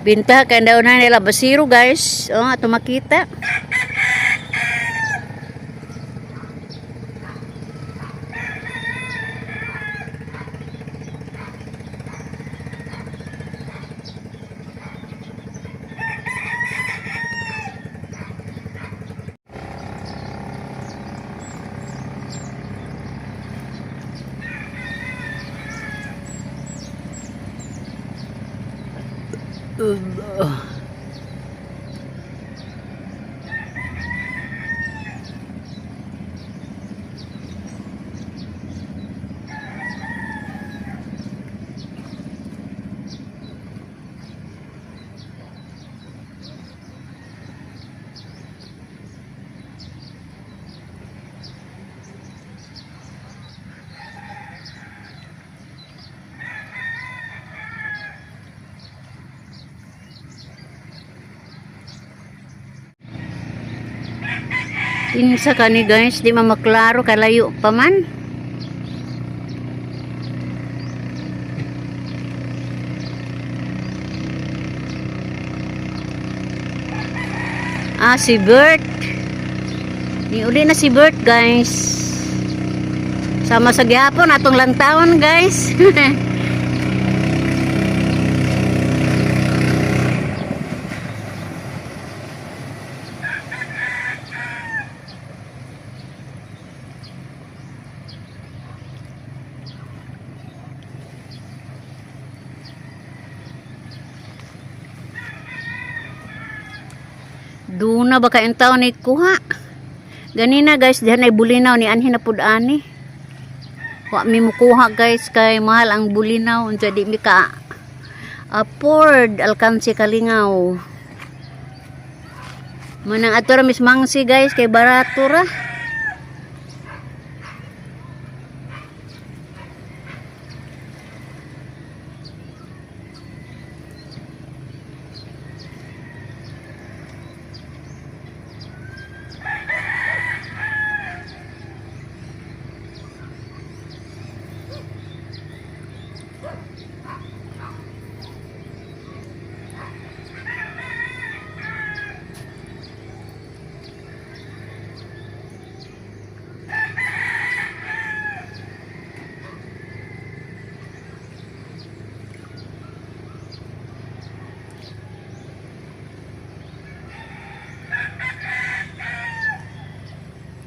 Binta kay daw na nila basiro, guys. Oh, ato makita. Kinsa kani, guys, di man maklaro, kalayo pa man. Ah, si Bert. Ni uli na si Bert, guys. Sama sa gihapon atong lantawon, guys. Duna ba kayong taon ni kuha? Ganina, guys, dihan ay bulinaw ni anhin na pud ani. Wa mi mukuha, guys, kay mahal ang bulinaw unsa di mi ka afford alkansi kalingaw. Manang ato ra mis mangsi, guys, kay barato ra.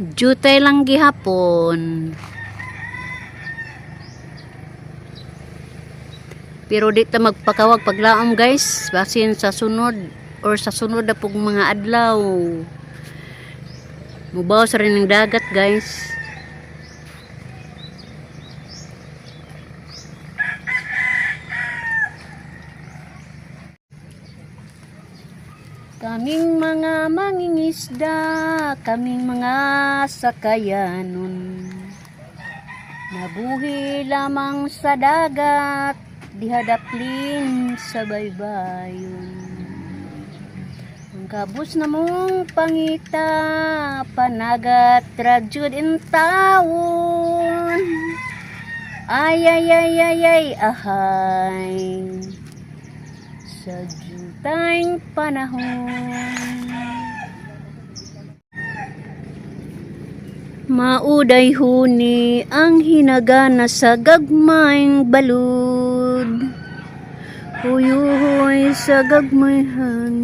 Jutay lang gihapon. Pero di ta magpakawag paglaom, guys. Basin sa sunod or sa sunod na pong mga adlaw. Mubaw sa rin ng dagat, guys. Kaming mga mangingisda, kaming mga sakayanon. Nabuhi lamang sa dagat, dihadaplin sa baybayon. Ang kabus na mong pangita, panagat radyod in taon. Ay, ay, ay, ay, ay, ahay. Sa jutang panahon. Mauday huni ang hinagana sa gagmayng balud. Huyuhoy sa gagmayhan.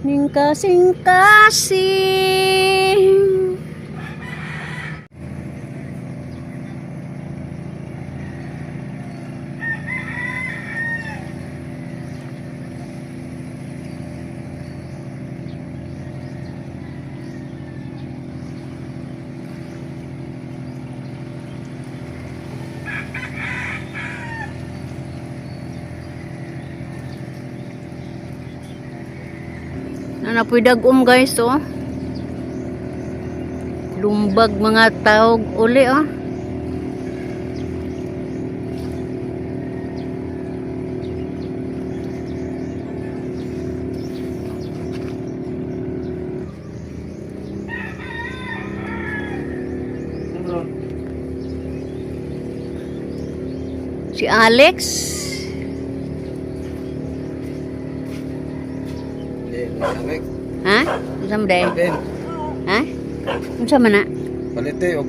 Ning kasing-kasing. Nanapoy dagom, guys, oh. Lumbag mga tawg uli, oh. Bro. Si Alex. Di, Alex. Ha? Unsa man day? Ben, Ha? Unsa man na? palite og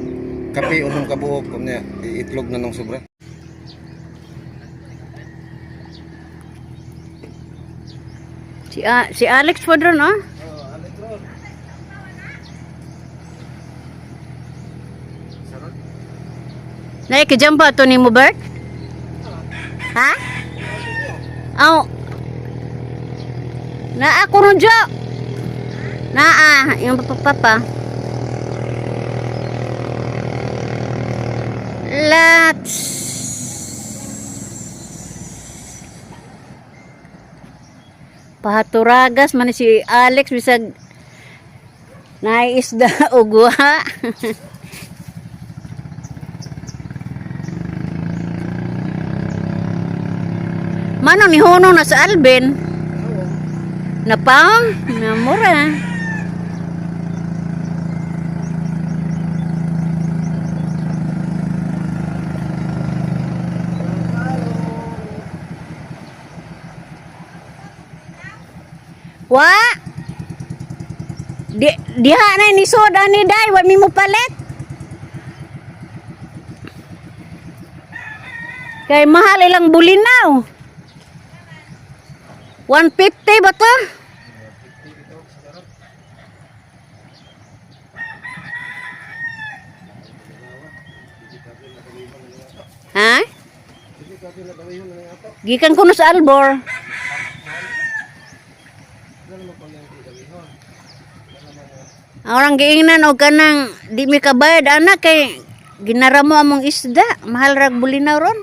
kape unom ka buok kunya iitlog na nung sobra. Si Alex po ron, oh. Oh, Alex ron. Sarot. Nay, kijamba to ni mo, Bert? Ha? Aw. Naa ko ron, Jo. Naa, yung papa. Let's. Pahaturagas man ni si Alex bisag naisda og wa. Mano ni Hono na sa Alvin? Napang? Namura. Wa? Di, diha na ni soda ni day, wa mi mo palit. Kay mahal ilang bulinaw. 150 ba to? Ha? Gikan ko na sa Albor. Orang giingnan og kanang di mi kabayad anak kay ginaramo among isda, mahal rag bulinaw ron.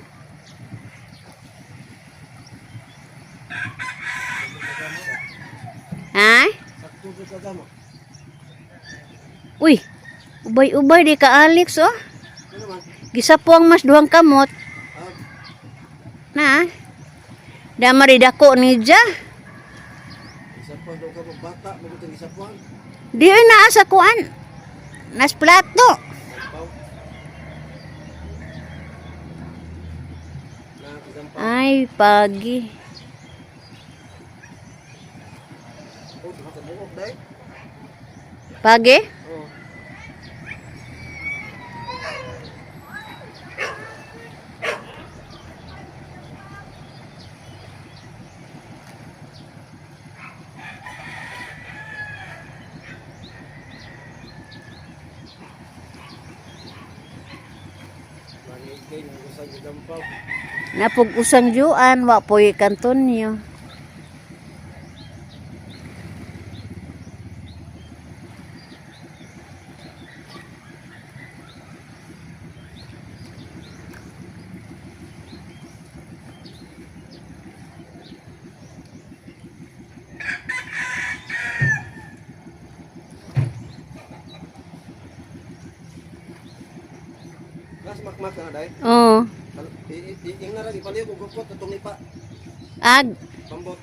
Ha? Sakto gyud sa damo. Uy, ubay-ubay di ka Alex oh. Ano man? Gisapo ang mas duhang kamot. Ah, Na. Dama ri dako ni ja. isa pa daw ka bata, mabuting isa pa. Di oy naa sa kuan. Nas plato. Sampaw. Na isampaw. Ay, pagi. Oh, duha ka buok day. Pagi? Oh. Napug usang juan wa poy kantonyo. Las makmak na day. Oh. Ingna ra ipaliw og gukot atong ipa Ag pambot.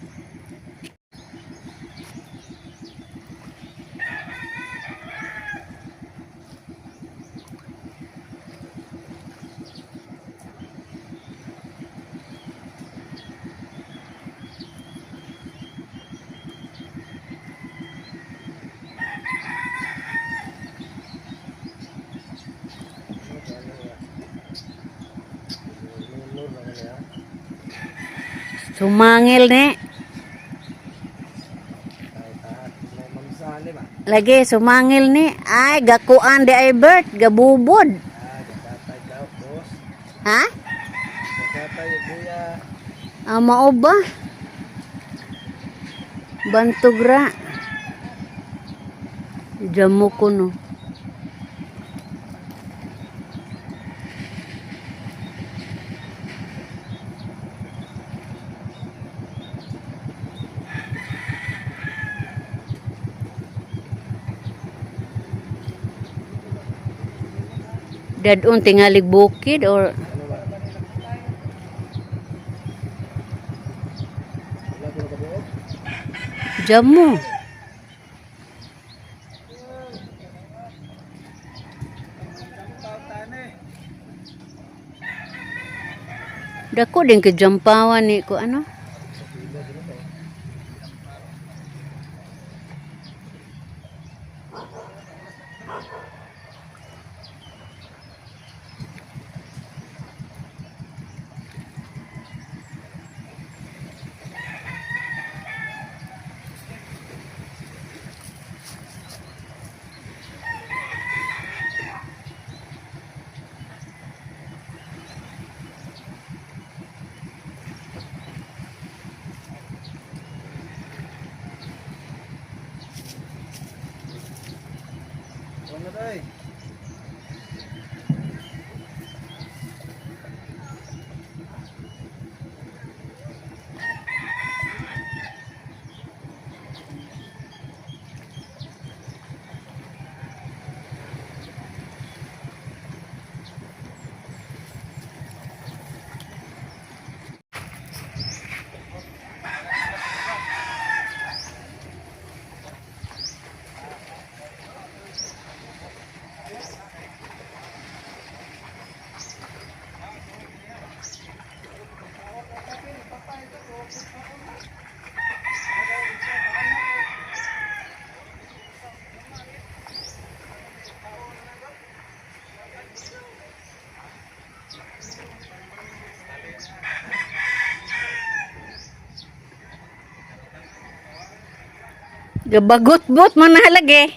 Sumangil ni. Lagi sumangil ni. Ay gakuan di ay Bert, gabubod. Ha? Ah, mao ba? Bantugra. Jamo ko no. Dadon tingalig bukid or jamo. Dako din kay jampawan ni ko ano. Ano day? Gabagot-bot man na lagi.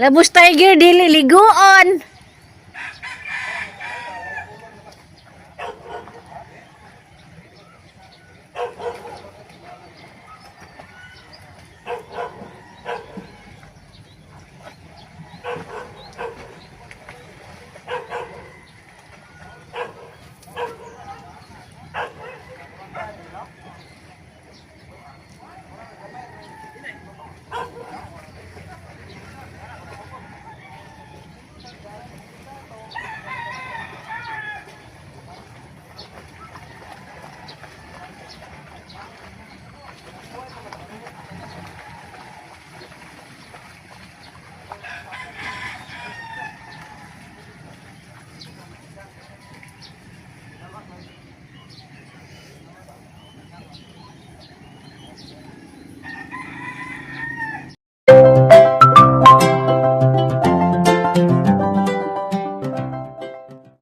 Labos tiger dili liguon.